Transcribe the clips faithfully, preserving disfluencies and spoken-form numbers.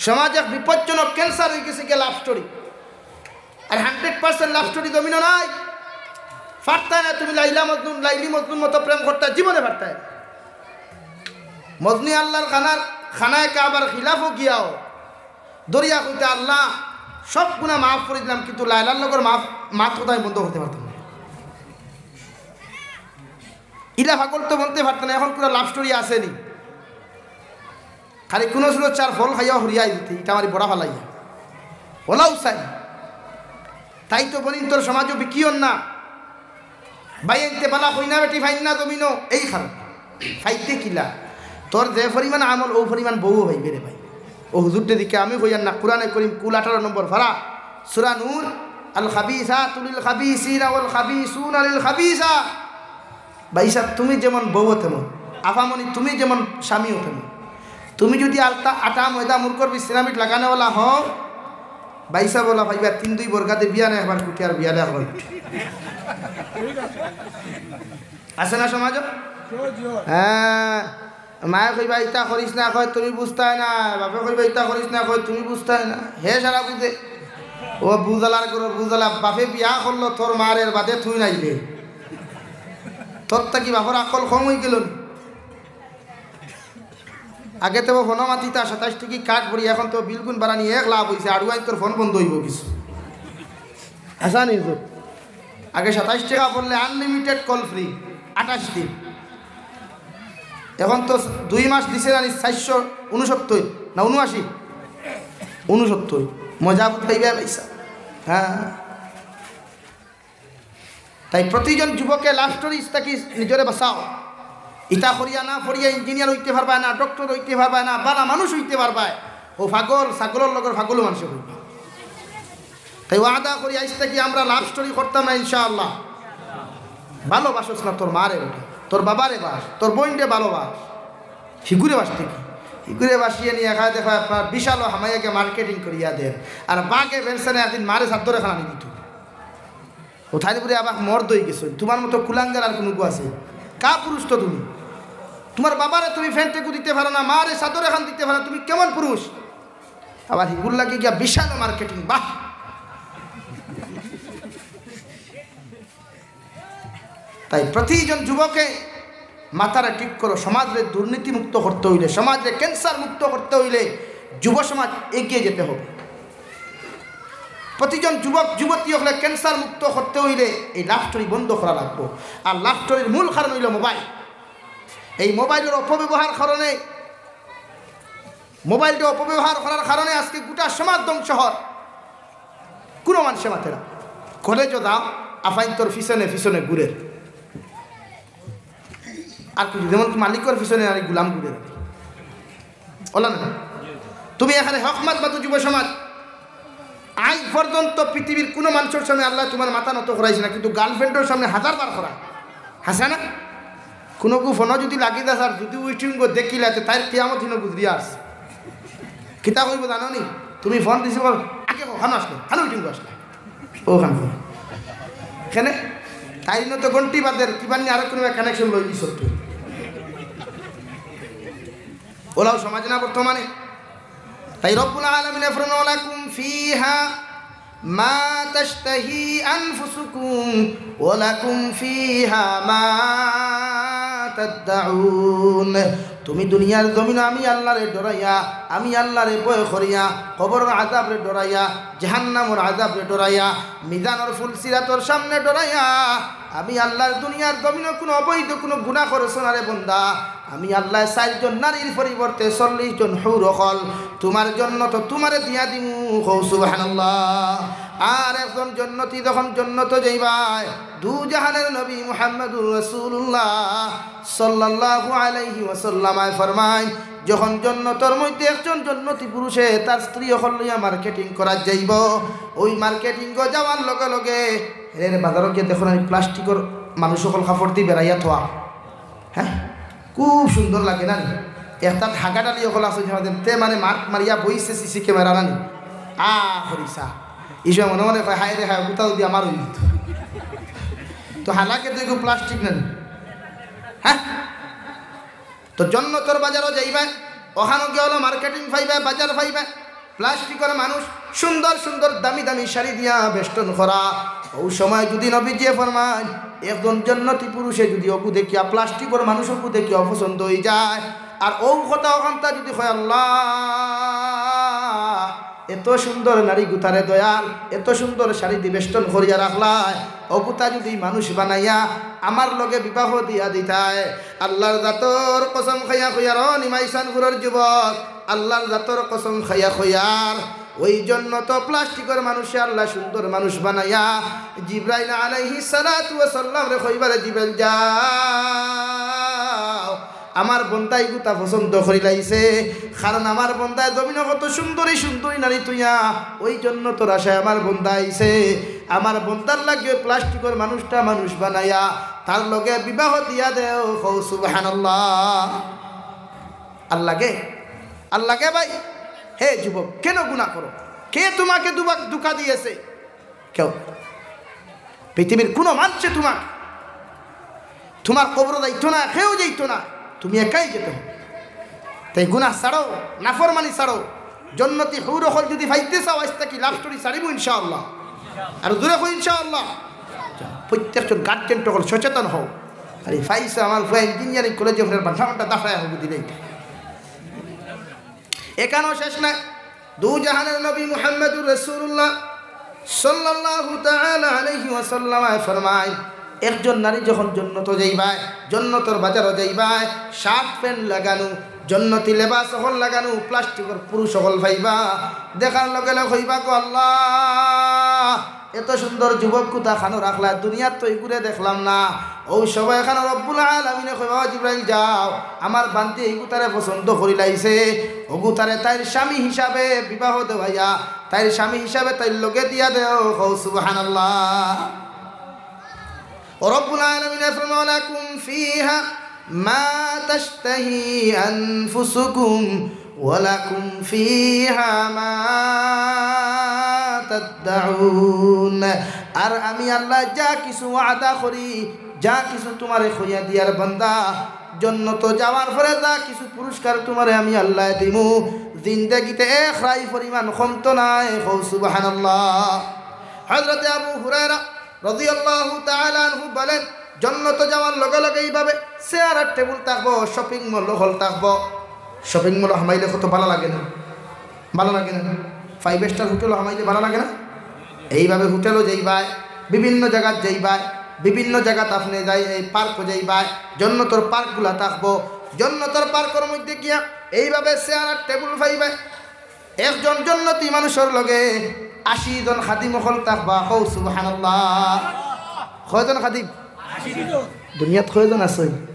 সমাজ এক বিপজ্জনক ক্যান্সার অই গেছে গিয়া লাভ স্টোরি। আর হান্ড্রেড পার্সেন্ট লাভ স্টোরি জমিনো নাই। পারতায় না তুমি লাইলা মজনুর, লাইলি মজনুর মতো প্রেম করতায়, জীবনে পারতায় না। মজনু আল্লাহর খানার, খানায় কাবার খিলাফও গিয়াও দরিয়া কইতা, "আল্লাহ, সব গুনা মাফ করি দিলাম, কিন্তু লাইলার লগর মাফ, মাত কথা আমি বন্ধ করতে পারতাম না।" ইলা পাগল তো বনতে পারতায় না, এখন কুনু লাভ স্টোরি আছে নি? খালি কুনু সুরত চার ফল খাইয়া হরিয়া আইতে, ইটা আমারে বড়া ফালাইয়া। ওলাও চাই। তাই তো বলিন, তোর সমাজও বিকিয়ন না। ভাইয়াইন্তে বালা কইনা বেটি পাইন না জমিনো, এই কারণ। পাইতে কিলা? তোর যে পরিমাণ আমল, অউ পরিমাণ বউও পাইবে রে ভাই। অউ হুজুররে দিকে আমি কইয়ার না, কুরআনে করিম কুল আঠারো নম্বর পারা, সূরা নূর, আল খাবিসাতু লিল খাবিসিনা ওয়াল খাবিসুনা লিল খাবিসাত। ভাইসাব, তুমি যেমন বউও তেমন, আফামনি তুমি যেমন স্বামীও তেমন। তুমি যুদি আলতা, আটা, ময়দা, মুরগর বিছনা পিঠ লাগানেওয়ালা হও, ভাইসাব, ওলা পাইবা তিন দুই বরগাদে বিয়ানে একবার কুটি আর বিয়ানে একবার কুটি। আছে না সমাজো? হ্যাঁ, মায়ে কইবা, "ইতা করিস না," কয়, "তুমি বুঝতায় না।" বাপে কইবা, "ইতা করিস না," কয়, "তুমি বুঝতায় না।" হে সারা বুঝে। ও বুঝালার করো, বুঝালা। বাপে বিয়া করলো তোর মার, এর বাদে তুই নাইলে। তোর থাকি বাপর আকল কম অই গেল নি? আগে তো ফোনো মাতিতা সাতাইশ টিকি কাঠ ভরি, এখন তো বিল গুন বাড়ানি এক লাভ অইছে, আড়ুয়াইন তোর ফোন বন্ধ অইবো কিছু। আচ্ছা নি হুজুর? আগে সাতাইশ টেকা পড়লে আনলিমিটেড কল ফ্রি, আঠাশ দিন। এখন তো দুই মাস দিছে জানি চাইরশো ঊনসত্তর না ঊনআশি? ঊনসত্তর। মজা বুঝ পাইবে পয়সা। হ্যাঁ। তাই প্রতিজন যুবকে লাভ স্টোরিজ থাকি নিজরে বাঁচাও। ইতা করিয়া না পড়িয়া ইঞ্জিনিয়ার অইতে পারবায় না, ডক্টর অইতে পারবায় না, বালা মানুষ অইতে পারবায়। ও পাগল, ছাগলর লগর পাগলও মানষে কইবা। তাই ওয়াদা করি আইজ থাকি আমরা লাভ স্টোরি করতাম না ইনশাআল্লাহ। ভালোবাসস না তোর মারে বেটা, তোর বাবারে বাস, তোর বইনরে ভালোবাস। হিগুরে বাসতে কি? হিগুরে বাসিয়ে নিয়া খায় দেখা আপনার বিশাল হামাইয়াকে মার্কেটিং করিয়া দেন। আর বাগে বেনসানে একদিন মারে সাদ্দরে খানা নিয়ে দিত। ও থাইলে বুলে আবার মর্দ অই গেছো, তুমার মতো কুলাঙ্গার আর কুনু গু আছে? কা পুরুষ তো তুমি? তুমার বাবারে তুমি ফেন্টেকু দিতে পারো না, মারে চাদর এখান দিতে পারো না, তুমি কেমন পুরুষ? আবার হিগুর লাগি গিয়া বিশাল মার্কেটিং, বাহ! তাই প্রতিজন যুবকে মাথারে ঠিক করো, সমাজরে দুর্নীতি মুক্ত করতে অইলে, সমাজরে ক্যান্সার মুক্ত করতে অইলে যুব সমাজ এগিয়ে যেতে হবে। প্রতিজন যুবক যুবতী অকলে ক্যান্সার মুক্ত করতে অইলে এই লাভ স্টোরি বন্ধ করা লাগবো। আর লাভ স্টোরির মূল কারণ অইলো মোবাইল। এই মোবাইলর অপব্যবহার কারণে, মোবাইলটা অপব্যবহার করার কারণে আজকে গোটা সমাজ ধ্বংস হর। কুনু মানষে মাতে না। কলেজো যাও, আফাইন্তর পিছনে পিছনে ঘুরের। আর কিছু যেমন মালিকর পিছনে আর গুলাম ঘুরের। ওলা না? তুমি এখানে হক মাত মাতো যুব সমাজ। আইজ পর্যন্ত পৃথিবীর কুনু মানষর সামনে আল্লায় তুমার মাথা নত করাইছে না, কিন্তু গার্লফ্রেন্ডর সামনে হাজার বার করা। হাছা না? কুনু গু ফোনো যুদি লাগি যাস আর যুদি waiting গো দেখিলা, তে তাইর কিয়ামত হিনো গুজরিয়া আছে। কিতা কইবো জানো নি? তুমি ফোন রিসিভ করো, আগে কও, খানো আসলে, খানো waiting গো আসলে। ও খান ফোন। কেনে? তাই ন তো ঘন্টি বাজের, কিবা নি আরো কুনু কানেকশন লই দিছ তুই। ওলাও সমাজ না বর্তমানে। তাই রব্বুল আলামিনে ফরমান, "ওয়ালাকুম ফিহা মা তাশতাহি আনফুসুকুম ওয়ালাকুম ফিহা মা তাদ্দাউন।" তুমি দুনিয়ার জমিনো আমি আল্লারে ডরাইয়া, আমি আল্লারে ভয় করিয়া, কবরর আযাবরে ডরাইয়া, জাহান্নামর আযাবরে ডরাইয়া, মিজানর ফুলসিরাতর সামনে ডরাইয়া, আমি আল্লার দুনিয়ার জমিনো কুনু অবৈধ কুনু গুনা করছো না রে বন্দা। আমি আল্লায় চাইরজন নারীর পরিবর্তে চল্লিশ জন হুর অকল তুমার জন্নতো তুমারে দিয়া দিমু। কও সুবহানাল্লাহ। আর একজন জন্নতি যখন জন্নতো যাইবায়, দুজাহানের নবী মুহাম্মাদুর রাসূলুল্লাহ সাল্লাল্লাহু আলাইহি ওয়াসাল্লামায় ফরমাইন, যখন জন্নতর মধ্যে একজন জন্নতি পুরুষে তার স্ত্রী অকল লইয়া মার্কেটিং করাত যাইবো, ওই মার্কেটিংগো যাওয়ার লগে লগে এর বাজারো গিয়া দেখো না, প্লাস্টিকর মানুষ অকল কাপড় দি বেড়াইয়া থোয়া। হ্যাঁ, খুব সুন্দর লাগে না নি? একটা হাগাডালি অকল আছে, যে মাঝে তে মানে মার্ক মারিয়া বইছে সিসি ক্যামেরা না নি? আ, হরিসা। এই সময় মনে মনে কয়, "হায় রে হায়, কোথাও দি আমার হইল তো।" তো হালাকে তো এগু প্লাস্টিক না নি? হ্যাঁ? তো জন্নতর বাজারো যাইবায়, ওখানো গিয়া অলা মার্কেটিং পাইবায়, বাজার পাইবায়। প্লাস্টিকর মানুষ সুন্দর সুন্দর দামি দামি শাড়ি দিয়া বেষ্টন করা। অউ সময় যুদি নবীজিয়ে ফরমাইন, একজন জন্নতি পুরুষে যুদি অগু দেখিয়া, প্লাস্টিকর মানুষ অগু দেখিয়া অপছন্দ অইযায়, আর অউ কথা অখানতা যুদি কয়, "আল্লাহ, এত সুন্দর নারী গুতারে দয়াল, এত সুন্দর শাড়ি দি বেষ্টন করিয়া রাখলায়, অগুতা যুদি মানুষ বানাইয়া আমার লগে বিবাহ দিয়া দিতায়।" আল্লাহর জাতর কসম খাইয়া কইয়ার, ও নিমাইশানপুরর যুবক, আল্লাহর জাতর কসম খাইয়া কইয়ার, ওই জন্নত প্লাস্টিকর মানুষে আল্লাহ সুন্দর মানুষ বানাইয়া জিব্রাইল আলাইহিস সালাতু ওয়াস সালামরে কইবারে, "জিব্রাইল যাও, আমার বন্দায় ইগুতা পছন্দ করিলাইছে, কারণ আমার বন্দায় জমিনো কত সুন্দরী সুন্দরী নারী থুইয়া ওই জন্নতর আশায় আমার বন্দা আইছে, আমার বন্দার লাগি ওই প্লাস্টিকর মানুষটা মানুষ বানাইয়া তার লগে বিবাহ দিয়া দেও।" কও সুবহানাল্লাহ। আল্লাহকে, আল্লাহকে ভাই, হে যুবক, কেন গুনাহ করো? কে তোমাকে দুবা-, ধোঁকা দিয়েছে? কেউ। পৃথিবীর কোনো মানুষে তোমাকে, তোমার কবরো যাইতো না, কেউ যাইতো না, তুমি একাই যেতে হবে। তাই গুনাহ ছাড়ো, নাফরমানি ছাড়ো। জন্নতি হুর অকল যদি পাইতে চাও, আইজ থাকি লাভ স্টোরি ছাড়িমু ইনশাআল্লাহ। আর জোরে কই ইনশাআল্লাহ। প্রত্যেকজন গার্জিয়ান অকল সচেতন হও। আরে পাইছো আমার ফুয়া ইঞ্জিনিয়ারিং কলেজে ফেরার বান্ডা বান্ডা দাফায় হবো দিলে। এখানেও শেষ নাই। দু জাহানের নবী মুহাম্মদুর রাসূলুল্লাহ সাল্লাল্লাহু তাআলা আলাইহি ওয়াসাল্লাম ফরমায়, একজন নারী যখন জন্নতো যাইবায়, জন্নতর বাজারো যাইবায়, শার্ট প্যান্ট লাগানো, জন্নতি লেবাস অকল লাগানো, প্লাস্টিকর পুরুষ অকল পাইবা, দেখার লগে লগে কইবা, "গো আল্লাহ, এত সুন্দর যুবক কুতা খানো রাখলা, দুনিয়াত তো ইগুরে দেখলাম না।" অউ সময় এখানো রব্বুল আলামিনে কইবা, "ও জিব্রাইল যাও, আমার বান্দি ইগুতারে পছন্দ করিলাইছে, অগুতারে তাইর স্বামী হিসাবে বিবাহ দেওয়াইয়া, তাইর স্বামী হিসাবে তাইর লগে দিয়া দেও।" কও সুবহানাল্লাহ। ও রব্বুল আলামিনে ফরমায়, "লাকুম ফিহা মা তাশতাহি আনফুসুকুম ওয়া লাকুম ফিহা মা তাদদাউন।" আর আমি আল্লাহ যা কিছু ওয়াদা করি, যা কিছু তোমারে কইয়া দিয়ার বান্দা, জন্নতো যাওয়ার পরে যা কিছু পুরস্কার তোমারে আমি আল্লাহ দিমু, জিন্দেগিতে এক রাই পরিমাণ কমতো নায়। কও সুবহানাল্লাহ। হযরতে আবু হুরায়রা রাদিয়াল্লাহু তাআলা আনহু বলেন, জন্নতো যাওয়ার লগে লগে এইভাবে চেয়ার আর টেবুল থাকবো, শপিং মল অকল থাকবো। শপিং মলো হামাইলে কত ভালা লাগে না? ভালা লাগে না? ফাইভ স্টার হোটেলো হামাইলে ভালা লাগে না? এইভাবে হোটেলো যাইবায়, বিভিন্ন জাগাত যাইবায়, বিভিন্ন জাগাত আপনে যাই, এই পার্কো যাইবায়, জন্নতর পার্কগুলা থাকবো। জন্নতর পার্কর মধ্যে গিয়া এইভাবে চেয়ার আর টেবুল পাইবায়। একজন জন্নতি মানুষর লগে আশি জন খাদিম অকল থাকবা। কও সুবহানাল্লাহ। কয়জন খাদিম? দুনিয়াত কয়জন আছইন?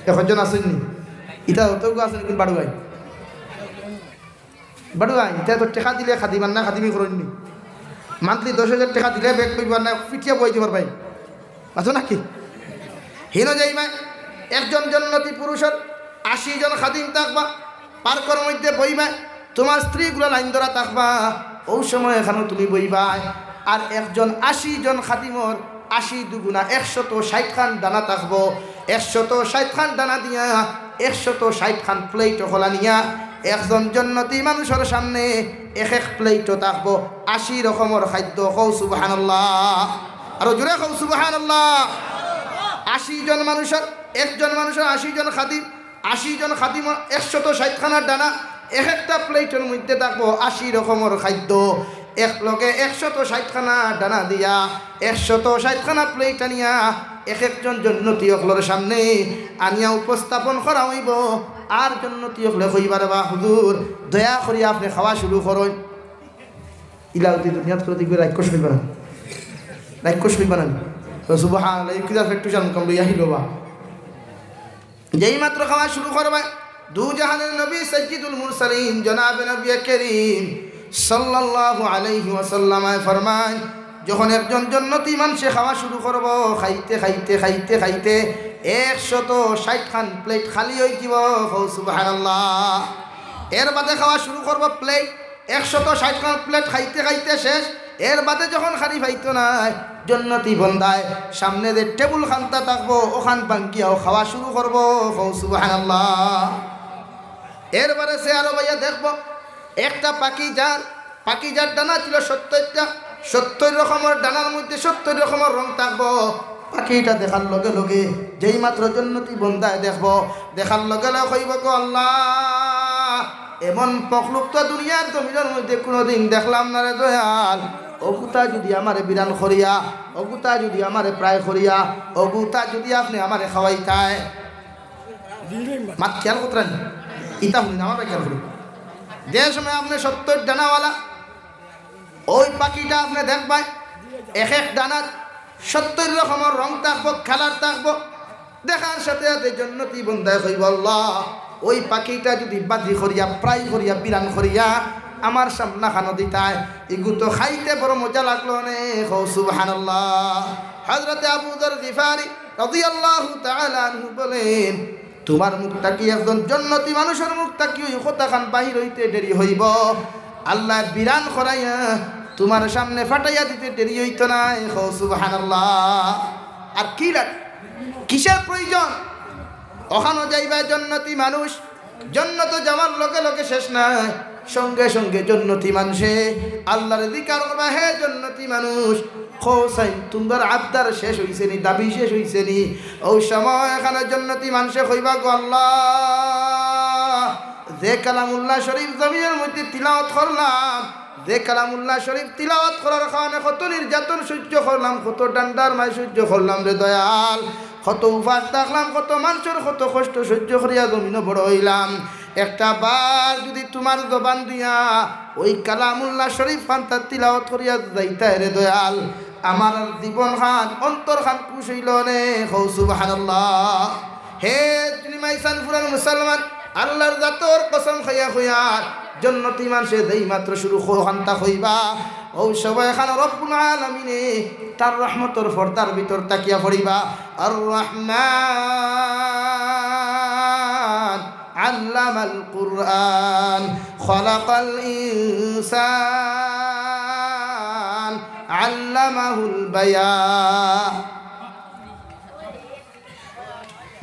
একজন আছইন নি? ইতা অতগু আছইন, কিন্তু বাড়ুয়াই। বাড়ুয়াই, ইতা তো টেকা দিলে খাদিম আর না, খাদিমি করইন নি। মান্থলি দশ হাজার টেকা দিলে ব্যাগ লইবার না, ফিটিয়া বই দিবার ভাই। আছো নাকি? হিনো যাইবায়, একজন জন্নতি পুরুষর আশি জন খাদিম থাকবা, পার্কর মধ্যে বইবায়, তোমার স্ত্রীগুলা লাইন ধরা থাকবা, অউ সময় এখানো তুমি বইবায়। আর একজন আশি জন খাদিমর আশি দুগুণা একশত ষাইট খান ডানা থাকবো, একশত ষাইট খান ডানা দিয়া, একশত ষাইট খান প্লেট অকল আনিয়া, একজন জন্নতি মানুষর সামনে এক এক প্লেটো থাকবো আশি রকমর খাদ্য। কও সুবহানাল্লাহ। আরো জোরে কও সুবহানাল্লাহ। আশি জন মানুষর, একজন মানুষর আশি জন খাদিম, আশি জন খাদিমর একশত ষাইট খানার ডানা, এক একটা প্লেটর মধ্যে থাকবো আশি রকমর খাদ্য। এক লগে একশত ষাইট খানা ডানা দিয়া, একশত ষাইট খানা প্লেট আনিয়া এক একজন জন্নতি অকলর সামনে আনিয়া উপস্থাপন করা অইবো। আর জন্নতি অকলে কইবা, "রে বা হুজুর, দয়া করি আপনে খাওয়া শুরু করইন।" ইলা অদি দুনিয়াত করে দেখবে রাক্ষস অইবা না, রাক্ষস অইবা না। তো সুবহানাল্লাহ, এই কিতা একটু জানতাম লইয়া হিলো বা। যেই মাত্র খাওয়া শুরু করবা, দু জাহানের নবী সাইয়্যিদুল মুরসালিন জনাবে নবী করিম সাল্লাল্লাহু আলাইহি ওয়াসাল্লামে ফরমায়, যখন একজন জন্নতি মানষে খাওয়া শুরু করবো, খাইতে খাইতে খাইতে খাইতে একশত ষাইট খান প্লেট খালি অই যিবো। কও সুবহানাল্লাহ। এর বাদে খাওয়া শুরু করবো প্লেট, একশত ষাইট খান প্লেট খাইতে খাইতে শেষ। এর বাদে যখন খালি পাইতো নায়, জন্নতি বন্দায় সামনে যে টেবুল খান্তা থাকবো, অখান ভাঙ্গিয়াও খাওয়া শুরু করবো। কও সুবহানাল্লাহ। এর বাদে সে আরো ভাইয়া দেখবো, একটা পাখিজার, পাখিজার ডানা ছিল সত্তরটা, সত্তর রকমর ডানার মধ্যে সত্তর রকমর রং থাকবো। পাখিটা দেখার লগে লগে যেই মাত্র জন্নতি বন্দায় দেখবো, দেখার লগে লগে কইবো, "গো আল্লাহ, এমন মখলুক তো দুনিয়ার জমিনের মধ্যে কুনুদিন দেখলাম না রে দয়াল। অগুতা যুদি আমারে বিরান করিয়া, অগুতা যুদি আমারে ফ্রাই করিয়া, অগুতা যুদি আপনে আমারে খাওয়াইতায়।" মাত খেয়াল করতরা নি? ইতা হুনি না, আমার খেয়াল করো। যে সময় আপনে সত্তর ডানাওয়ালা ওই পাখিটা আপনে দেখবায়, এক এক ডানাত সত্তর রকমর রং থাকবো, কালার থাকবো। দেখার সাথে সাথে জন্নতি বন্দায় কইবো, "আল্লাহ, ওই পাখিটা যুদি বাজি করিয়া, ফ্রাই করিয়া, বিরান করিয়া আমার সামনাখানো দিতায়, ইগু তো খাইতে বড় মজা লাগলো নে।" কও সুবহানাল্লাহ। হযরতে আবু যর গিফারি রাদিয়াল্লাহু তাআলা আনহু বলেন, তুমার মুখ থাকি, একজন জন্নতি মানুষর মুখ থাকি ওই কথাখান বাহির অইতে দেরি অইবো, আল্লায় বিরান করাইয়া তুমার সামনে ফাটাইয়া দিতে দেরি অইতো নায়। কও সুবহানাল্লাহ। আর কি লাগে? কিসের প্রয়োজন? অখানো যাইবা জন্নতি মানুষ, জন্নতো যাওয়ার লগে লগে শেষ নায়, সঙ্গে সঙ্গে জন্নতি মানষে আল্লারে জিকার করবা, "হে জন্নতি মানুষ, কও চাইন, তুমরার আবদার শেষ অইছে নি, দাবি শেষ অইছে নি?" অউ সময় অখানো জন্নতি মানষে কইবা, "গো আল্লাহ, যে কালামুল্লাহ শরীফ জমিনের মধ্যে তিলাওয়াত করলাম, যে কালামুল্লাহ শরীফ তিলাওয়াত করার কারণে কত নির্যাতন সহ্য করলাম, কত ডান্ডার মাইর সহ্য করলাম রে দয়াল, কত উপাস থাকলাম, কত মানষর কত কষ্ট সহ্য করিয়া জমিনো বড় অইলাম। একটা বার যুদি তুমার জবান দিয়া ওই কালামুল্লাহ শরীফ খানতা তিলাওয়াত করিয়া যাইতায় রে দয়াল, আমার জীবন খান, অন্তর খান খুশ অইলো নে।" কও সুবহানাল্লাহ। হে নিমাইছান ফুরান মুসলমান, আল্লার জাতর কসম খাইয়া কইয়ার, জন্নতি মানষে যেই মাত্র শুরু কো-, খানতা কইবা, অউ সময় অখানো রব্বুল আলামিনে তার রহমতর পর্দার ভিতর তাকিয়া পড়িবা, "আর রহমান আল্লামাল কুরআন, খলাকাল ইনসান, আল্লামাহুল বায়ান।"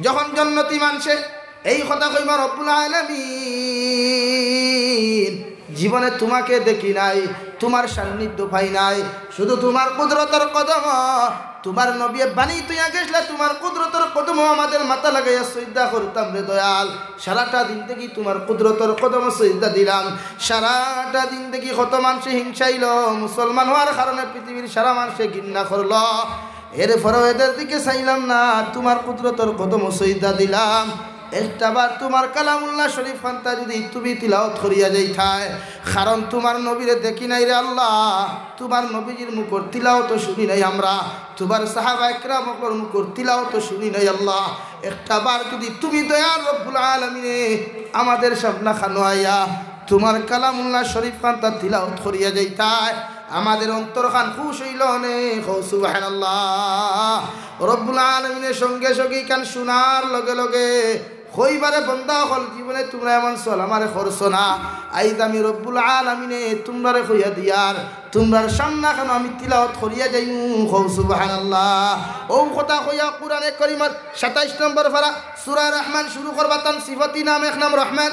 যখন জন্নতি মানষে এই কথা কইবা, "রব্বুল আলামিন, জীবনে তুমাকে দেখি নাই, তুমার সান্নিধ্য পাই নাই, শুধু তুমার কুদরতর কদম, তুমার নবীয়ে বানি থইয়া গেছলা, তুমার কুদরতর কদম আমাদের মাথা লাগাইয়া সইজদা করতাম রে দয়াল। সারাটা জিন্দেগি তুমার কুদরতর কদম সইজদা দিলাম, সারাটা জিন্দেগি কত মানষে হিংসাইলো, মুসলমান অওয়ার কারণে পৃথিবীর সারা মানষে ঘিন্না করলো।" এরপরেও এদের দিকে চাইলাম না, তুমার কুদরতর কদম সইজদা দিলাম। একটা বার তুমার কালামুল্লাহ শরীফ খানতা যুদি তুমি তিলাওয়াত করিয়া যাইতায়, কারণ তুমার নবীরে দেখি নাই রে আল্লাহ, তুমার নবীজির মুখর তিলাওয়াত শুনি নাই আমরা, তুমার সাহাবা একরাম অকলর মুখর তিলাওয়াত শুনি নাই আল্লাহ। একটা বার যুদি তুমি দয়াল রব্বুল আলামিনে আমাদের সামনাখানো আইয়া তুমার কালামুল্লাহ শরীফ খানতা তিলাওয়াত করিয়া যাইতায়, আমাদের অন্তর খান খুশ অইলো নে। কও সুবহানাল্লাহ। রব্বুল আলামিনে সঙ্গে সঙ্গে ইখান শুনার লগে লগে কইবা রে বন্দা অকল, জীবনে তুমরা এমন সওয়াল আমারে করছো না। আইজ আমি রব্বুল আলামিনে তুমরারে কইয়া দিয়ার, তুমরার সামনাখানো আমি তিলাওয়াত করিয়া যাইমু। কও সুবহানাল্লাহ। অউ কথা কইয়া কুরআনে করিমর সাতাইশ নম্বর পারা, সূরা রহমান শুরু করবা, তান সিফতি নাম এক নাম রহমান।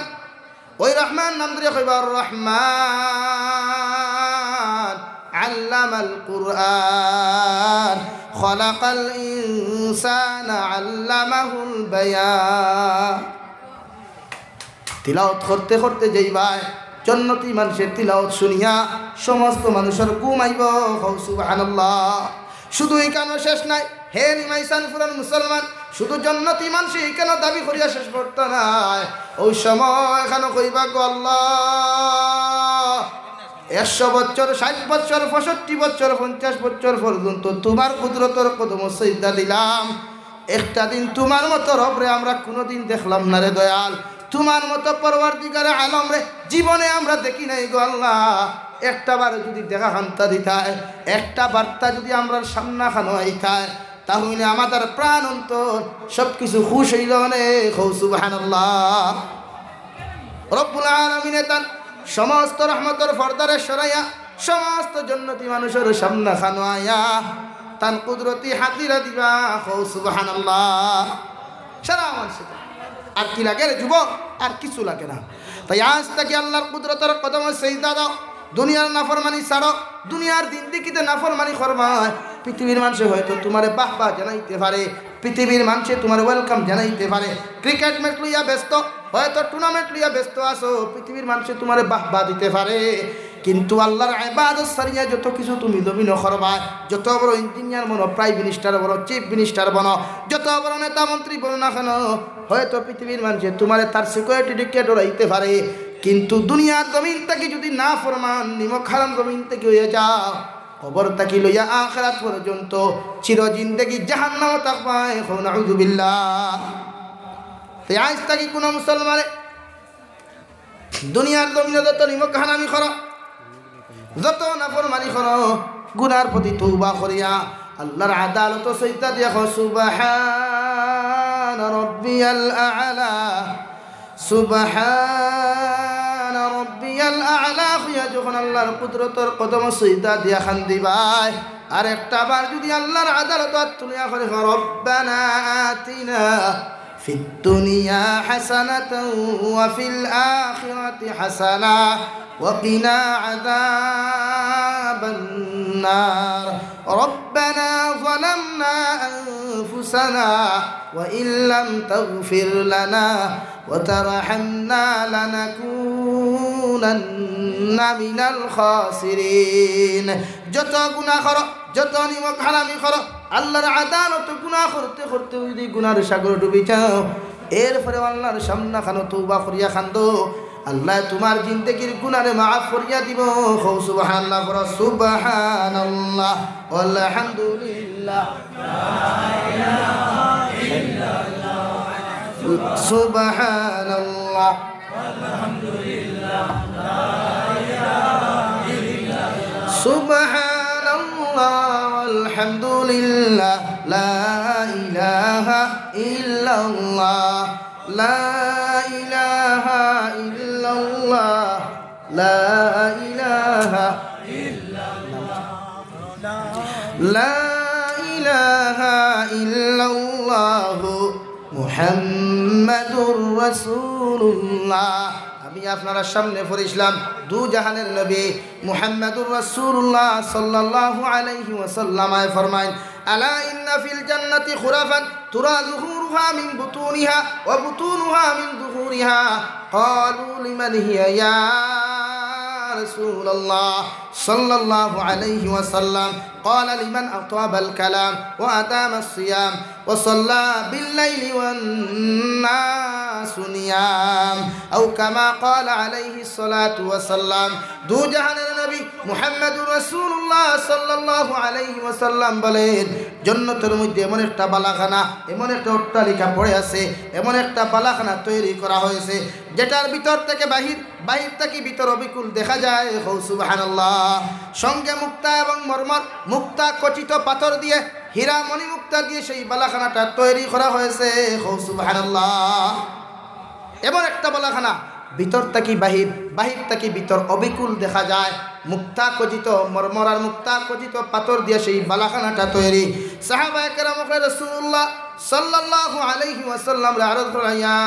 ওই রহমান নাম ধরিয়া কইবা, "আর রহমান আল্লামাল কুরআন, খলাকাল ইনসানা আল্লামাহুল বায়ান।" তিলাওয়াত করতে করতে যাইবায়, জন্নতি মানষর তিলাওয়াত শুনিয়া সমস্ত মানষর ঘুম আইবো। কও সুবহানাল্লাহ। শুধু ইখানো শেষ নায়, হে নিমাইছান ফুরান মুসলমান, শুধু জন্নতি মানষে ইখানো দাবি করিয়া শেষ করতা নায়। অউ সময় অখানো কইবা, "গো আল্লাহ, একশো বছর, ষাইট বছর, পঁয়ষট্টি বছর, পঞ্চাশ বছর পর্যন্ত তুমার কুদরতর কদম সইজদা দিলাম। একটা দিন তুমার মতো রবরে আমরা কুনুদিন দেখলাম না রে দয়াল, তুমার মতো পরওয়ারদিগারে আলমরে জীবনে আমরা দেখি নাই গো আল্লাহ। একটা বার যুদি দেখা খান্তা দিতায়, একটা বার্তা যুদি আমরার সামনাখানো আইতায়, তা অইলে আমাদের প্রাণ অন্তর সব কিছু খুশ অইলো নে।" কও সুবহানাল্লাহ। রব্বুল আলামিনে তান সমস্ত রহমতর পর্দারে সরাইয়া সমস্ত জন্নতি মানষর সামনাখানো আইয়া তান কুদরতি হাজিরা দিবা। কও সুবহানাল্লাহ। সারা মানষে। আর কি লাগে রে যুবক? আর কিছু লাগে না। তাই আইজ থাকি আল্লার কুদরতর কদমো সিজদা দেও, দুনিয়ার নাফরমানি ছাড়ো। দুনিয়ার জিন্দেগিতে নাফরমানি করবায়, পৃথিবীর মানষে হয়তো তুমারে বাহবা জানাইতে পারে, পৃথিবীর মানষে তুমারে welcome জানাইতে পারে। Cricket match লইয়া ব্যস্ত, হয়তো tournament লইয়া ব্যস্ত আছো, পৃথিবীর মানষে তুমারে বাহবা দিতে পারে, কিন্তু আল্লার ইবাদত ছাড়িয়া যত কিছু তুমি জমিনো করবায়, যত বড় engineer বনো, prime minister বনো, chief minister বনো, যত বড় নেতা মন্ত্রী বনো না কেন, হয়তো পৃথিবীর মানষে তুমারে তার security দেখিয়া ডরাইতে পারে, কিন্তু দুনিয়ার জমিন থাকি যুদি নাফরমান, নিমক হারাম জমিন থাকি অইয়া যাও, কবর থাকি লইয়া আখিরাত পর্যন্ত চির জিন্দেগি জাহান্নামো থাকবায়। কও নাউজুবিল্লাহ। তাই আইজ থাকি কুনু মুসলমানে দুনিয়ার জমিনো যত নিমক হারামি করো, যত নাফরমানি করো, গুনার প্রতি তওবা করিয়া আল্লার আদালতো সিজদা দিয়া কও, "সুবহান রব্বিয়াল আ'লা, সুবহান রব্বিয়াল আ'লা" কইয়া যখন আল্লার কুদরতর কদমো সিজদা দিয়া কান্দিবায়, আর একটা বার যুদি আল্লার আদালতো আত তুলিয়া কও, "রব্বানা আতিনা في الدنيا حسنة وفي الآخرة حسنة وقنا عذاب النار. ربنا ظلمنا أنفسنا وإن لم تغفر لنا وترحمنا لنكونن من الخاسرين." যত গুনা করো, যত নিমক হারামি করো, আল্লার আদালতো গুনা করতে করতে যুদি গুনার সাগরো ডুবি যাও, এরপরেও আল্লার সামনে খানো তওবা করিয়া কান্দো, আল্লায় তুমার জিন্দেগির গুনারে মাফ করিয়া দিবো। কও সুবহানাল্লাহ, পড়ো সুবহানাল্লাহ, আলহামদুলিল্লাহ, সুবহানাল্লাহ। سبحان الله والحمد لله، لا إله إلا الله، لا إله إلا الله، لا إله، لا إله إلا الله محمد رسول الله। আমি আপনারার সামনে পড়ছিলাম, দু জাহানের নবী মুহাম্মাদুর রাসূলুল্লাহ সাল্লাল্লাহু আলাইহি ওয়াসাল্লাম আয় ফরমাইন, "আলা ইন্না ফিল জান্নাতি খুরাফান তুরা যুহুরুহা মিন বুতুনিহা ওয়া বুতুনুহা মিন যুহুরিহা।" ক্বালু, "লিমান হিয়া ইয়া রাসূলুল্লাহ সাল্লাল্লাহু আলাইহি ওয়াসাল্লাম?" قال: لمن أطاب الكلام وأدام الصيام وصلى بالليل والناس نيام، أو كما قال عليه الصلاة والسلام। দু জাহানের নবী মুহাম্মাদুর রাসূলুল্লাহ সাল্লাল্লাহু আলাইহি ওয়াসাল্লাম বলেন, জন্নতর মধ্যে এমন একটা বালাখানা, এমন একটা অট্টালিকা পড়ে আছে, এমন একটা বালাখানা তৈরি করা হয়েছে, যেটার ভিতর থেকে বাহির, বাহির থাকি ভিতর অবিকুল দেখা যায়। কও সুবহানাল্লাহ। সঙ্গে মুক্তা এবং মরমর, মুক্তা খচিত পাথর দিয়ে, হীরা মণিমুক্তা দিয়ে সেই বালাখানাটা তৈরি করা হয়েছে। কও সুবহানাল্লাহ। এমন একটা বালাখানা, ভিতর থাকি বাহির, বাহির থাকি ভিতর অবিকুল দেখা যায়। মুক্তা খচিত মরমর আর মুক্তা খচিত পাথর দিয়ে সেই বালাখানাটা তৈরি। সাহাবায়ে কেরাম বলে, রাসূলুল্লাহ সাল্লাল্লাহু আলাইহি ওয়াসাল্লামরে আরজ করা, "ইয়া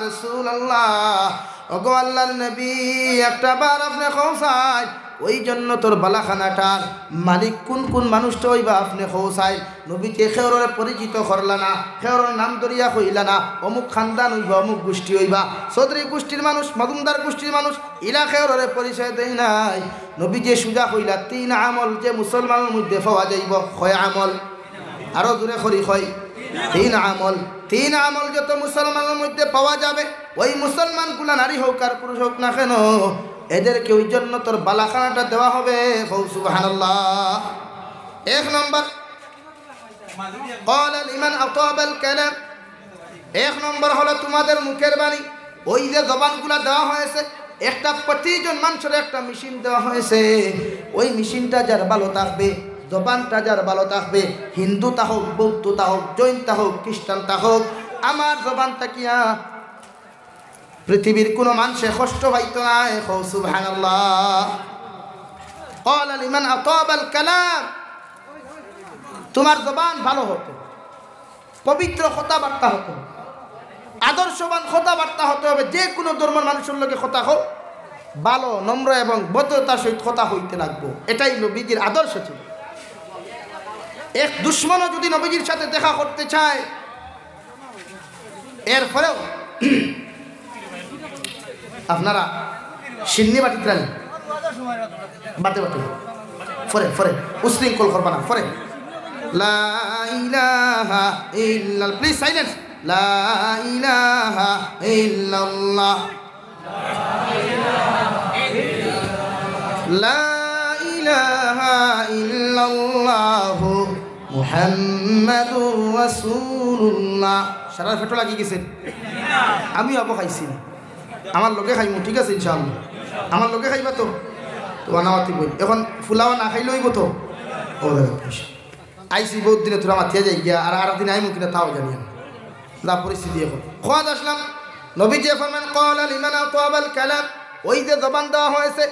রাসূলুল্লাহ, ওগো আল্লাহর নবী, একটা বার আপনে কও চাই, ওই জন্নতর বালাখানাটার মালিক কুন কুন মানুষটা অইবা আপনে কও চাই।" নবীজিয়ে কেউররে পরিচিত করলা না, কেউরর নাম ধরিয়া কইলা না, অমুক খানদান অইবা, অমুক গোষ্ঠী অইবা, চৌধুরী গোষ্ঠীর মানুষ, মজুমদার গোষ্ঠীর মানুষ, ইলা কেউররে পরিচয় দেয় নাই। নবীজিয়ে সুজা কইলা, তিন আমল যে মুসলমানর মধ্যে পাওয়া যাইবো। কয় আমল? আরো জোরে করি কই, তিন আমল। তিন আমল যত মুসলমানর মধ্যে পাওয়া যাবে, ওই মুসলমানগুলা নারী হোক আর পুরুষ হোক না কেন, এদেরকে ওই জন্নতর বালাখানাটা দেওয়া হবে। কও সুবহানাল্লাহ। এক নম্বর, قال لمن أطاب الكلام। এক নম্বর হলো তোমাদের মুখের বাণী। ওই যে জবানগুলা দেওয়া হয়েছে, একটা প্রতিজন মানুষরে একটা মেশিন দেওয়া হয়েছে। ওই মেশিনটা যার ভালো থাকবে, জবানটা যার ভালো থাকবে, হিন্দু তা হোক, বৌদ্ধ তা হোক, জৈন তা হোক, খ্রিস্টান তা হোক, আমার জবান থাকিয়া পৃথিবীর কোনো মানুষে কষ্ট পাইতো নায়। কও সুবহানাল্লাহ। قال لمن أطاب الكلام। তোমার জবান ভালো হতো, পবিত্র কথাবার্তা হতো, আদর্শবান কথাবার্তা হতে হবে। যে কোনো ধর্মর মানুষর লগে কথা কও, ভালো, নম্র এবং ভদ্রতার সহিত কথা হইতে লাগবো। এটাই নবীজির আদর্শ ছিল। এক দুশমনও যদি নবীজির সাথে দেখা করতে চায়, এরপরেও আপনারা সিন্নি বাটিত রানি বাটে বাটে ফরে ফরে উশৃঙ্খল করবা না, ফরে। লা ইলাহা ইল্লাল-, please silence। লা ইলাহা ইল্লাল্লাহ। লা ইলাহা ইল্লাল্লাহু মুহাম্মাদুর রাসূলুল্লাহ। সারার পেটো লাগি গেছে? আমি অবো খাইছি না। আমার লগে খাইমু, ঠিক আছে, ইনশাআল্লাহ। আমার লগে খাইবা তো? তো বানাওয়াতি বই। এখন ফুলাওয়া না খাইলে অইবো তো? ও দাদা, আইছি বহুত দিনে, তোরা মাতিয়া যাই গিয়া, আর, আর দিন আইমু কিনা তাও জানি না। যা পরিস্থিতি এখন। খোয়াদ আসলাম, নবীজি ফরমান, "ক্বালা লিমান আতাবাল কালাম।" ওই যে জবান দেওয়া হয়েছে,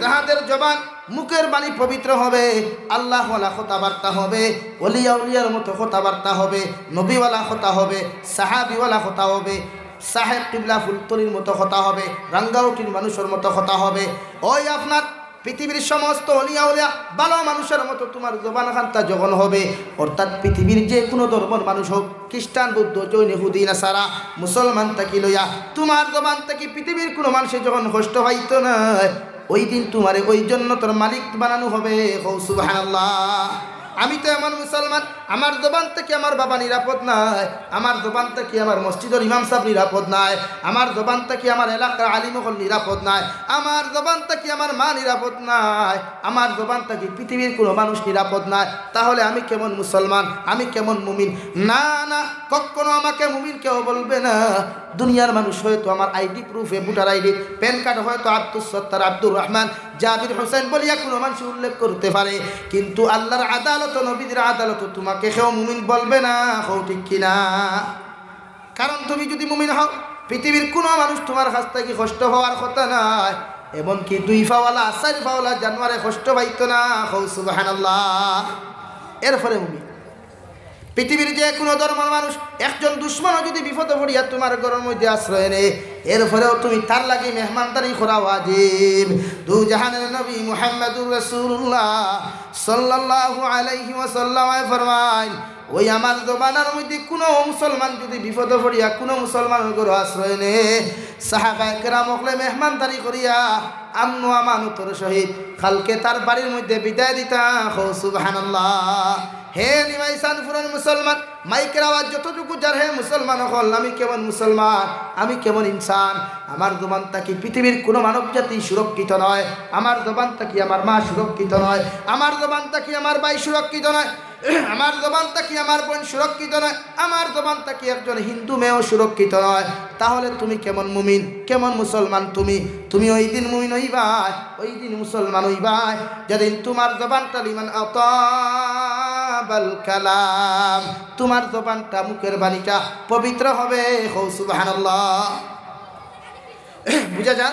যাহাদের জবান, মুখের বাণী পবিত্র হবে, আল্লাহওয়ালা কথাবার্তা হবে, ওলিয়া উলিয়ার মতো কথাবার্তা হবে, নবীওয়ালা কথা হবে, সাহাবিওয়ালা কথা হবে, সাহেব কিবলা ফুলতলির মতো কথা হবে, রাঙ্গাউটির মানুষের মতো কথা হবে। ওই আপনার পৃথিবীর সমস্ত অলিয়া উলিয়া ভালো মানুষের মতো তোমার জবান খান্তা যখন হবে, অর্থাৎ পৃথিবীর যে কোনো ধর্মর মানুষ হোক, খ্রিস্টান, বৌদ্ধ, জৈন, ইহুদি, নাসারা, মুসলমান থাকি লইয়া তোমার জবান থাকি পৃথিবীর কোনো মানুষে যখন কষ্ট পাইতো না, ওই দিন তোমারে ওই জন্নতর মালিক বানানো হবে। কও সুবহানাল্লাহ। আমি তো এমন মুসলমান, আমার জবান থাকি আমার বাবা নিরাপদ নায়, আমার জবান থাকি আমার মসজিদর ইমাম সাহেব নিরাপদ নায়, আমার জবান থাকি আমার এলাকার আলিম অকল নিরাপদ নায়, আমার জবান থাকি আমার মা নিরাপদ নায়, আমার জবান থাকি পৃথিবীর কোনো মানুষ নিরাপদ নায়। তাহলে আমি কেমন মুসলমান, আমি কেমন মুমিন? না, না, কখনো আমাকে মুমিন কেউ বলবে না। দুনিয়ার মানুষ হয়তো আমার আইডি প্রুফে, ভোটার আইডি, প্যান কার্ড হয়তো আব্দুস সত্তার, আব্দুর রহমান, জাবির হোসেন বলিয়া কোনো মানুষ উল্লেখ করতে পারে, কিন্তু আল্লাহর আদালত, নবীজির আদালত তোমাকে কেউ মুমিন বলবে না। কও ঠিক কিনা? কারণ তুমি যদি মুমিন হও, পৃথিবীর কোনো মানুষ তোমার কাছ থাকি কষ্ট পাওয়ার কথা নায়, এমনকি দুই পাওয়ালা, চাইর পাওয়ালা জানোয়ারে কষ্ট পাইতো না। কও সুবহানাল্লাহ। এরপরে মুমিন। পৃথিবীর যে কোনো ধর্মর মানুষ, একজন দুশমনও যদি বিপদে পড়িয়া তোমার ঘরর মধ্যে আশ্রয় নেয়, এরপরেও তুমি তার লাগি মেহমানদারি করা ওয়াজিব। দু জাহানের নবী মুহাম্মাদুর রাসূলুল্লাহ সাল্লাল্লাহু আলাইহি ওয়াসাল্লামে ফরমাইন, ওই আমার জমানার মধ্যে কোনো মুসলমান যদি বিপদে পড়িয়া কোনো মুসলমানর ঘরো আশ্রয় নেয়, সাহাবায়ে কেরাম অকলে মেহমানদারি করিয়া আমন আমানতর সহিত কালকে তার বাড়ির মধ্যে বিদায় দিতা। কও সুবহানাল্লাহ। হে নিমাইশানপুরর মুসলমান, মাইকের আওয়াজ যতটুকু যার, হে মুসলমান অকল, আমি কেমন মুসলমান, আমি কেমন ইনসান? আমার জবান থাকি পৃথিবীর কোনো মানব জাতি সুরক্ষিত নয়, আমার জবান থাকি আমার মা সুরক্ষিত নয়, আমার জবান থাকি আমার ভাই সুরক্ষিত নয়, আমার জবান থাকি আমার বোন সুরক্ষিত নয়, আমার জবান থাকি একজন হিন্দু মেয়েও সুরক্ষিত নয়। তাহলে তুমি কেমন মুমিন, কেমন মুসলমান তুমি? তুমি ওই দিন মুমিন হইবায়, ওই দিন মুসলমান হইবায়, যেদিন তোমার জবানটা লিমান আতাবাল কালাম, তোমার জবানটা, মুখের বাণীটা পবিত্র হবে। কও সুবহানাল্লাহ। বুঝা যার?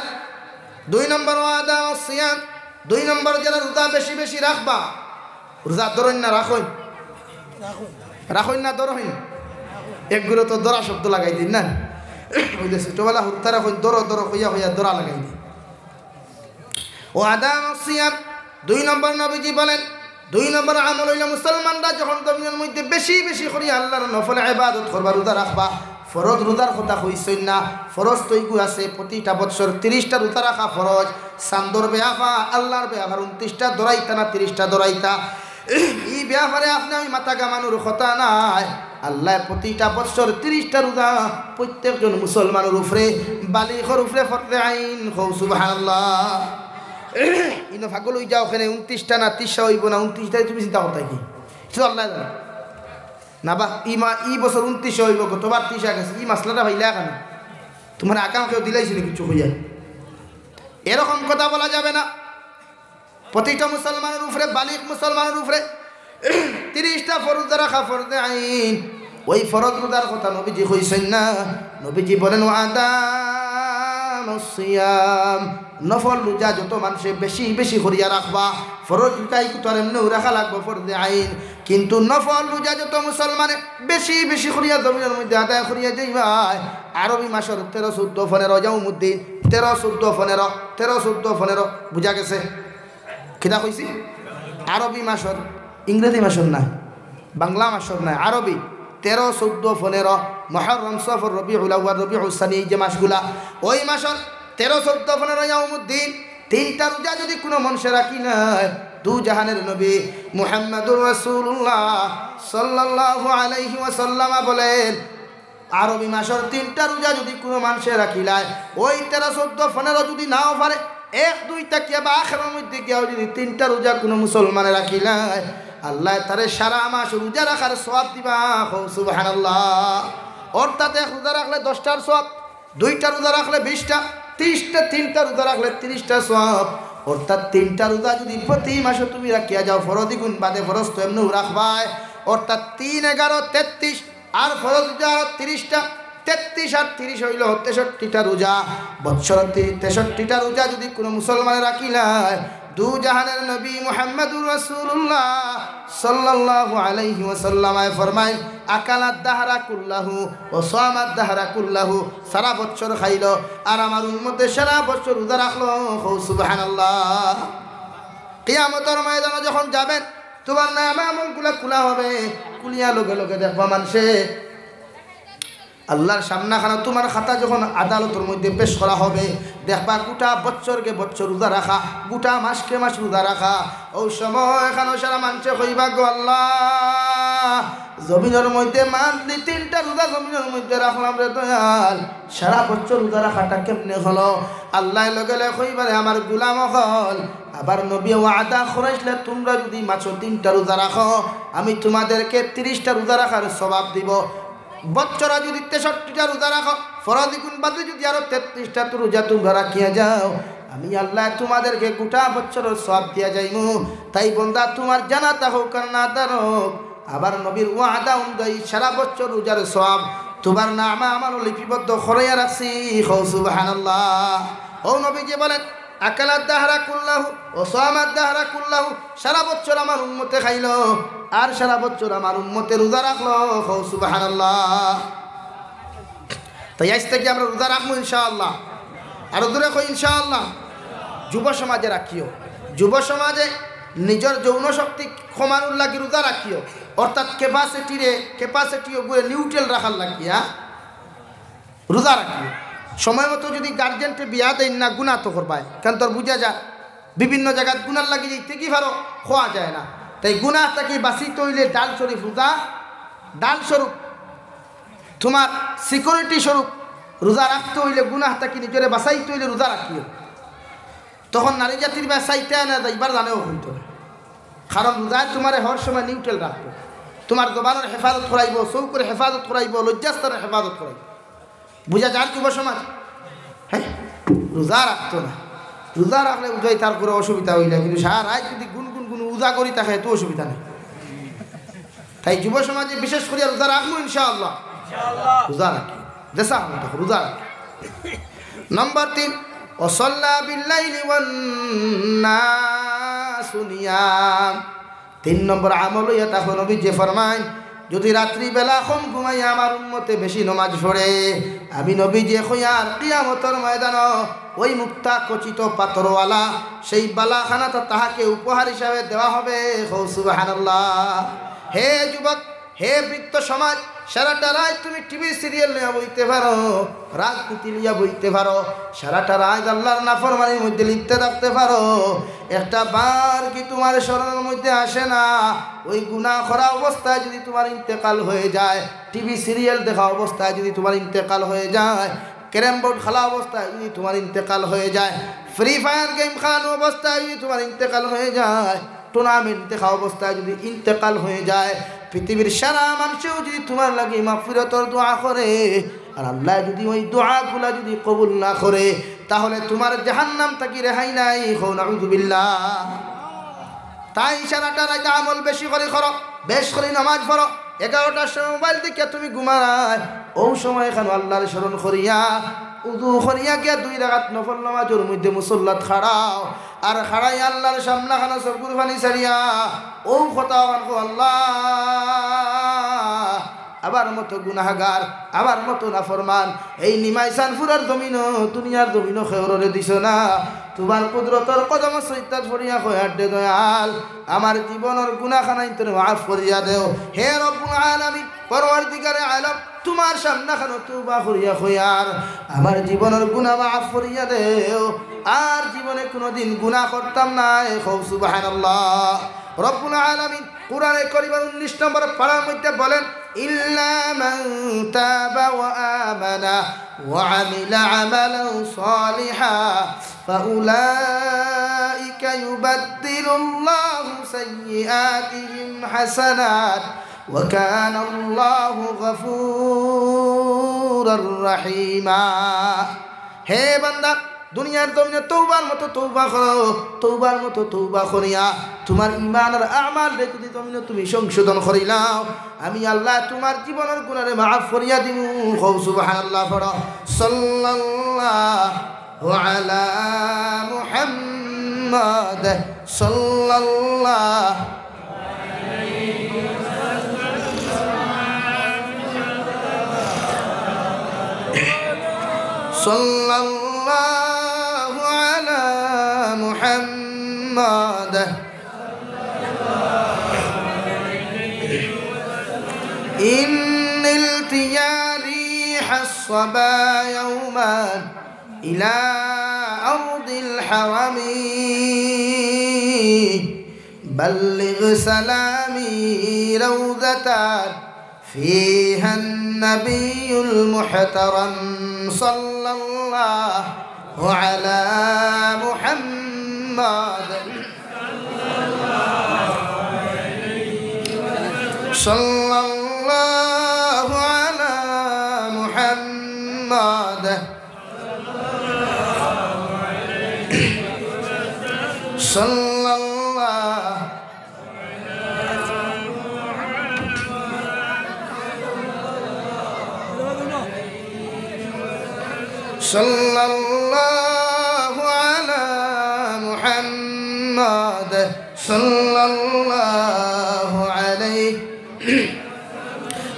দুই নম্বর ওয়াদা সিয়াম, দুই নম্বর যারা রোজা বেশি বেশি রাখবা, রোজা ধরইন না রাখইন? রাখইন না ধরইন? একগুলো তো ধরা শব্দ লাগাই দিন না, ওই যে ছোটবেলা হুরুতারা কইন, "ধরো, ধরো," কইয়া কইয়া ধরা লাগাই দিন। ও আদাম সিয়াম, দুই নম্বর নবীজি বলেন, দুই নম্বর আমল হইল মুসলমানরা যখন জমিনের মধ্যে বেশি বেশি করি আল্লাহর নফল ইবাদত করবা, রোজা রাখবা, ফরজ রোজার কথা কইছইন না, ফরজ তো ইগু আছে, প্রতিটা বৎসর তিরিশটা রোজা রাখা ফরজ, চান্দর বেয়াফা, আল্লাহর বেয়াফার ঊনত্রিশটা ধরাইতা না তিরিশটা ধরাইতা, এই ব্যাপারে আপনি আমি মাথা ঘামানোর কথা নাই। আল্লাহ প্রতিটা বৎসর তিরিশটা রোজা প্রত্যেকজন মুসলমানের উপরে, বালিগর উপরে ফরজে আইন। কও সুবহানাল্লাহ। ইনো পাগল হই যাও, ওখানে ঊনত্রিশটা না তিরিশটা হইব না ঊনত্রিশটা, তুমি চিন্তা করতে কি? শুধু আল্লাহ জানে। না বা, ই মা-, ই বছর ঊনত্রিশে হইব, গতবার তিরিশে গেছে, ই মাসলাটা ভাইলা কেন? তোমার আকাম কেউ দিলাইছিল কিছু হইয়া? এরকম কথা বলা যাবে না। প্রতিটা মুসলমানের উপরে, বালিগ মুসলমানের উপরে তিরিশটা ফরজ রাখা ফরজে আইন। ওই ফরজ রোজার কথা নবীজি কইছেন না। নবীজি বলেন, "ওয়া আদাম সিয়াম।" নফল রোজা যত মানষে বেশি বেশি করিয়া রাখবা, ফরজ রোজা ইকু তো আর এমনেউ রাখা লাগবো, ফরজে আইন, কিন্তু নফল রোজা যত মুসলমানে বেশি বেশি করিয়া জমিনর মধ্যে আদায় করিয়া যাইবায়। আরবি মাসর তেরো, চৌদ্দ, পনেরো ইয়াউমুদ্দিন, তেরো, চৌদ্দ, পনেরো, তেরো, চৌদ্দ, পনেরো, বুঝা গেছে? কিতা কইছি? আরবি মাসর, ইংরেজি মাসর নায়, বাংলা মাসর নায়, আরবি। তেরো, চৌদ্দ, পনেরো, মুহররম, সফর, রবিউল আউয়াল, রবিউস সানি, এই যে মাসগুলা, ওই মাসর তেরো, চৌদ্দ, পনেরো ইয়াউমুদ্দিন, তিনটা রোজা যদি কুনু মানষে রাখিলায়, দু জাহানের নবী মুহাম্মাদুর রাসূলুল্লাহ সাল্লাল্লাহু আলাইহি ওয়াসাল্লাম বলেন, আরবি মাসর তিনটা রোজা যদি কুনু মানষে রাখিলায়, ওই তেরো, চৌদ্দ, পনেরো যদি নাও পারে, এক দুই থাকিয়া বা আখেরর মধ্যে গিয়াও যদি তিনটা রোজা কুনু মুসলমানে রাখিলায়, আল্লায় তারে সারা মাস রোজা রাখার সওয়াব দিবা। কও সুবহানাল্লাহ। অর্থাৎ এক রোজা রাখলে দশটার সওয়াব, দুইটা রোজা রাখলে বিশটা, তিরিশটা, তিনটা রোজা রাখলে তিরিশটা সওয়াব। অর্থাৎ তিনটা রোজা যদি প্রতি মাসে তুমি রাখিয়া যাও, ফরজ ইগুন বাদে, ফরজ তো এমনেউ রাখবায়, অর্থাৎ তিন, এগারো, তেত্রিশ, আর ফরজ রোজা আরো তিরিশটা, তেত্রিশ আর তিরিশ অইলো তেষট্টিটা রোজা। বৎসরর তি-, তেষট্টিটা রোজা যদি কুনু মুসলমানে রাখিলায়, দু জাহানের নবী মুহাম্মাদুর রাসূলুল্লাহ সাল্লাল্লাহু আলাইহি ওয়াসাল্লাম ফরমাইন, "আকালাদ দাহরা কুল্লাহু ওয়া সামাদ দাহরা কুল্লাহু", সারা বৎসর খাইলো, আর আমার উম্মতে সারা বৎসর রোজা রাখলো। কও সুবহানাল্লাহ। কিয়ামতর ময়দানো যখন যাইবায়, তুমার নামা আমলগুলা খুলা হবে, খুলিয়া লগে লগে দেখবা মানষে আল্লার সামনাখানো তুমার খাতা যখন আদালতর মধ্যে পেশ করা হবে, দেখবা গুটা বৎসরকে বৎসর রোজা রাখা, গুটা মাসকে মাস রোজা রাখা। অউ সময়খানো সারা মানষে কইবা, "গো আল্লা, জমিনর মধ্যে মান্থলি তিনটা রোজা জমিনর মধ্যে রাখলাম রে দয়াল, সারা বৎসর রোজা রাখাটা কেমনে হলো?" আল্লায় লগে লগে কইবা রে, "আমার গোলাম অকল, আমার নবীয়ে ওয়াদা করাইছলা, তুমরা যদি মাসো তিনটা রোজা রাখো, আমি তুমাদেরকে তিরিশটা রোজা রাখার সওয়াব দিমু।" বৎসরো যদি তেষট্টিটা রোজা রাখো, ফরজ ইগুন বাদে যদি আরো তেত্রিশটা তো রোজা তুমরা রাখিয়া যাও, আমি আল্লায় তুমাদেরকে গুটা বৎসরর সওয়াব দিয়া যাইমু। তাই বন্দা, তুমার জানা থাকউক আর না থাকউক, আমার নবীর ওয়াদা অনুযায়ী সারা বৎসর রোজার সওয়াব তুমার নামা আমলো লিপিবদ্ধ করাইয়া রাখছি। কও সুবহানাল্লাহ। অউ নবীজি বলেন, "আকালাদ দাহরা কুল্লাহু ওয়া সামাদ দাহরা কুল্লাহু", সারা বৎসর আমার উম্মতে খাইলো, আর সারা বৎসর আমার উম্মতে রোজা রাখলো। কও সুবহানাল্লাহ। তাই আইজ থাকি আমরা রোজা রাখমু ইনশাআল্লাহ। আরো জোরে কই ইনশাআল্লাহ। যুব সমাজে রাখিও, যুব সমাজে নিজর যৌন শক্তি কমানোর লাগি রোজা রাখিও, অর্থাৎ ক্যাপাসিটিরে, ক্যাপাসিটি ওগুলো নিউট্রাল রাখার লাগিয়া রোজা রাখিও। সময় মতো যদি গার্জেন্টে বিয়া দেইন না, গুনা তো করবায়, কারণ তোর বুঝা যায় বিভিন্ন জাগাত গুনার লাগি যাইতে কি পারো, খোয়া যায় না। তাই গুনা থাকি বাঁচিতে অইলে ঢাল শরীফ রোজা, ঢাল স্বরূপ, তুমার সিকিউরিটি স্বরূপ রোজা রাখতে অইলে, গুনা থাকি নিজরে বাঁচাইতে অইলে রোজা রাখিও। তখন নারী জাতির বায় চাইতে না যাইবার জানেও হইতো না, কারণ রোজায় তুমারে হর সময় নিউট্রাল রাখবো, তুমার জবানর হেফাজত করাইবো, চউখর হেফাজত করাইবো, লজ্জাস্থানর হেফাজত করাইবো। বুঝা যার যুব সমাজ? হ্যাঁ, রোজা রাখতো না, রোজা রাখলে বুঝাই তার কোনো অসুবিধা অইলে, কিন্তু সারা রাইত যদি গুন গুন গুন উজা করি থাকে, এত অসুবিধা নেই। তাই যুব সমাজে বিশেষ করিয়া রোজা রাখমু ইনশাআল্লাহ। রোজা রাখি, দেশা হলো তো রোজা রাখি। নম্বর তিন, "ওয়াসাল্লা বিল্লাইলি ওয়ান নাসু নিয়াম।" তিন নম্বর আমল অইয়া থাকো, নবীজি ফরমাইন, যদি রাত্রিবেলা কম ঘুমাইয়া আমার উম্মতে বেশি নমাজ পড়ে, আমি নবীজি কইয়ার কিয়ামতর ময়দানো ওই মুক্তা খচিত পাথরওয়ালা সেই বালাখানাটা তাহাকে উপহার হিসাবে দেওয়া হবে। কও সুবহানাল্লাহ। হে যুবক, হে বৃদ্ধ সমাজ, সারাটা রাইত তুমি টিভি সিরিয়াল লইয়া বইতে পারো, রাজনীতি লইয়া বইতে পারো, সারাটা রাইত আল্লার নাফরমানির মধ্যে লিপ্ত থাকতে পারো। একটা বার কি তুমার স্মরণর মধ্যে আসে না, ওই গুনা করা অবস্থায় যদি তুমার ইন্তেকাল হয়ে যায়, টিভি সিরিয়াল দেখা অবস্থায় যদি তুমার ইন্তেকাল হয়ে যায়, ক্যারাম বোর্ড খেলা অবস্থায় যদি তুমার ইন্তেকাল হয়ে যায়, ফ্রি ফায়ার গেম খেলানো অবস্থায় যদি তুমার ইন্তেকাল হয়ে যায়, টুর্নামেন্ট দেখা অবস্থায় যদি ইন্তেকাল হয়ে যায়, পৃথিবীর সারা মানষেও যদি তুমার লাগি মাগফিরাতর দোয়া করে, আর আল্লায় যদি ওই দোয়াগুলা যদি কবুল না করে, তাহলে তুমার জাহান্নাম থাকি রেহাই নাই। কও নাউজুবিল্লাহ। তাই সারাটা রাইত আমল বেশি করি করো, বেশ করি নামাজ পড়ো। এগারোটার সময় মোবাইল দেখিয়া তুমি ঘুমাইরায়, অউ সময়খানো আল্লার স্মরণ করিয়া উজু করিয়া গিয়া দুই রাকাত নফল নামাজর মধ্যে মুসল্লাত খাড়াও, আর খাড়াই আল্লাহর সামনাখানো চকুর পানি ছাড়িয়া অউ কথা অখান কও, "আল্লাহ, আমার মতো গুনাহগার, আমার মতো নাফরমান, এই নিমাইচানপুরর জমিনো, দুনিয়ার জমিনো কেউররে দিছো না, তুমার কুদরতর কদমো সইজদাত পড়িয়া কইয়ার দে দয়াল, আমার জীবনর গুনাহখানাইন্তরে মাফ করিয়া দেও।" হে রব্বুল আলামিন, পরওয়ারদিগারে আলম, তুমার সামনাখানো তওবা করিয়া কইয়ার, আমার জীবনর গুনাহ মাফ করিয়া দেও, আর জীবনে কুনুদিন গুনাহ করতাম নায়। কও সুবহানাল্লাহ। রব্বুল আলামিন কুরআনে করিমর উনিশ নম্বর পারার মধ্যে বলেন, "ইল্লা মান তাবা ওয়া আমানা ওয়া আমিলা আমালান সালিহা ফাউলাইকা ইউবাদদিলুল্লাহু সাইয়্যিআতিহিম হাসানাত ওয়া কানাল্লাহু গাফুরার রাহিমা।" হে বান্দা, দুনিয়ার জমিনো তওবার মতো তওবা করো, তওবার মতো তওবা করিয়া তুমার ইমান আর আমালরে যদি জমিনো তুমি সংশোধন করিলাও, আমি আল্লাহ তুমার জীবনর গুনারে মাফ করিয়া দিমু। কও সুবহানাল্লাহ পড়ো। সাল্লাল্লাহু আলা মুহাম্মদ, সাল্লাল্লাহু সাল্লাল্লাহু আলা মুহাম্মদ। إن التيا ريح الصبا يوما إلى أرض الحرم. بلغ سلامي روضة فيها النبي المحترم صلى الله على محمد. صلى الله على محمد. صلى الله صلى الله على محمد صلى الله عليه.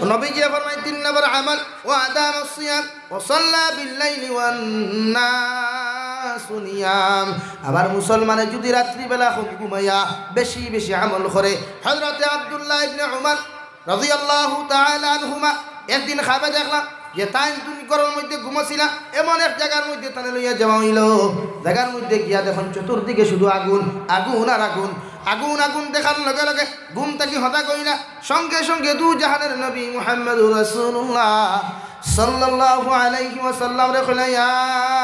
নবীজি ফরমাইন, তিন নম্বর আমল, وأدام الصيام وصلى بالليل والناس نيام। আবার মুসলমানে যদি রাত্রিবেলা খুব ঘুমাইয়া বেশি বেশি আমল করে, হযরতে আব্দুল্লাহ ইবনে উমর রাদিয়াল্লাহু তাআলা আনহুমা একদিন খাবে দেখলা যে তাইন দুই ঘরর মধ্যে ঘুমাছিলা, এমন এক জাগার মধ্যে তানে লইয়া যাওয়া অইলো। জাগার মধ্যে গিয়া দেখইন চতুর্দিকে শুধু আগুন, আগুন আর আগুন। আগুন আগুন দেখার লগে লগে ঘুম থাকি হতা কইলা, সঙ্গে সঙ্গে দু জাহানের নবী মুহাম্মদুর রাসূলুল্লাহ সাল্লাল্লাহু আলাইহি ওয়াসাল্লামরে কইলা, ইয়া